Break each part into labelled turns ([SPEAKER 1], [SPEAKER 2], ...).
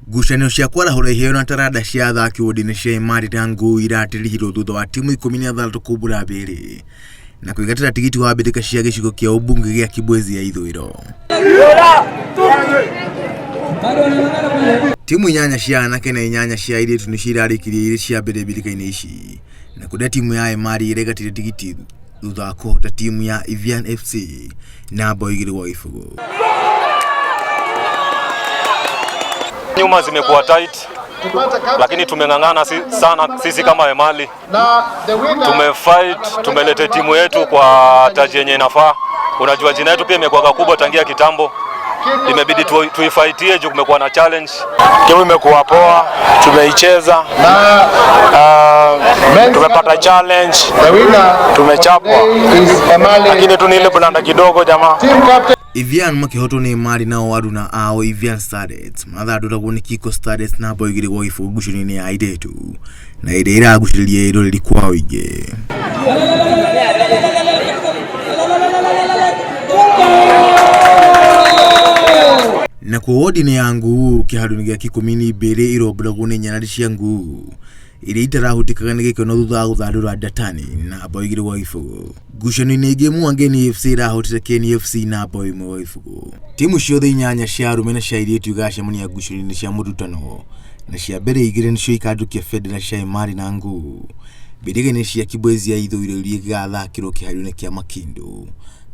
[SPEAKER 1] Ngucanio cia kwarahũra iheo na taranda cia athaki wodi-inĩ cia Emali na Ngũũ iratirihirwo thutha wa timu 16 kumbũra mbĩrĩ na kwĩgatĩra tigiti wa mbĩtĩka cia gĩcigo kĩa ũmbunge gĩa Kibwezi ya ithũĩro. Timu inyanya cia anake na inyanya cia airĩtu nĩcio irarĩkirie irĩ cia mbere mbĩtĩka-inĩ ici na kũrĩa timu ya Emali ĩregatire tigiti thutha wa kũhota timu ya Evian FC na bao 2-0.
[SPEAKER 2] Nyuma zimekuwa tight, lakini tumeng'ang'ana sana sisi kama Emali, tumefight, tumeleta timu yetu kwa taji yenye inafaa. Unajua jina yetu pia imekuwa kubwa tangia kitambo, imebidi tuifightie juu kumekuwa na challenge.
[SPEAKER 3] Timu imekuwa poa, tumeicheza, tumepata challenge, tumechapwa, lakini tu ni ile blanda kidogo jamaa.
[SPEAKER 1] Evian makĩhotwo nĩ Emali nao aruna ao Evian Starlets mathandũragwo nĩ Kiko Starlets na bao 2-0 ngucanio-inĩ ya airĩtu na ĩrĩa ĩragucĩrĩria eroreri kwa ũingĩ. Nakuo wodi-inĩ ya Nguu kĩharo-inĩ gĩa Kikumini mbĩrĩ ĩrombũragwo nĩ nyanarĩ cia Nguu iria itarahutĩkaga nĩ gĩkeno thutha wa gũthandũra Ndatani na bao 2-0. Ngucanio-inĩ ĩngĩ Mwangeni FC ĩrahotire Keni FC na bao 1-0. Timu ciothe inyanya cia arũme na cia airĩtu igacemania ngucanio-inĩ cia mũrutano na cia mbere igĩrĩ nĩcio ikandũkia bendera cia Emali na Nguu mbĩtĩka-inĩ cia Kibwezi ya ithũĩro iria igathakĩrwo kĩharo-inĩ kĩa Makindu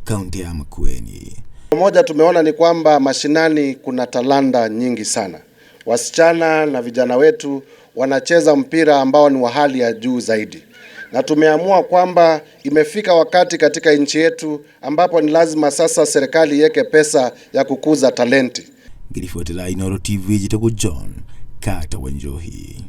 [SPEAKER 1] kaunti ya Makueni.
[SPEAKER 4] Moja tumeona ni kwamba mashinani kuna talanta nyingi sana. Wasichana na vijana wetu wanacheza mpira ambao ni wa hali ya juu zaidi, na tumeamua kwamba imefika wakati katika nchi yetu ambapo ni lazima sasa serikali iweke pesa ya kukuza talenti.
[SPEAKER 1] Ngĩribotera Inooro TV njĩtagwo John Carter Wanjohi.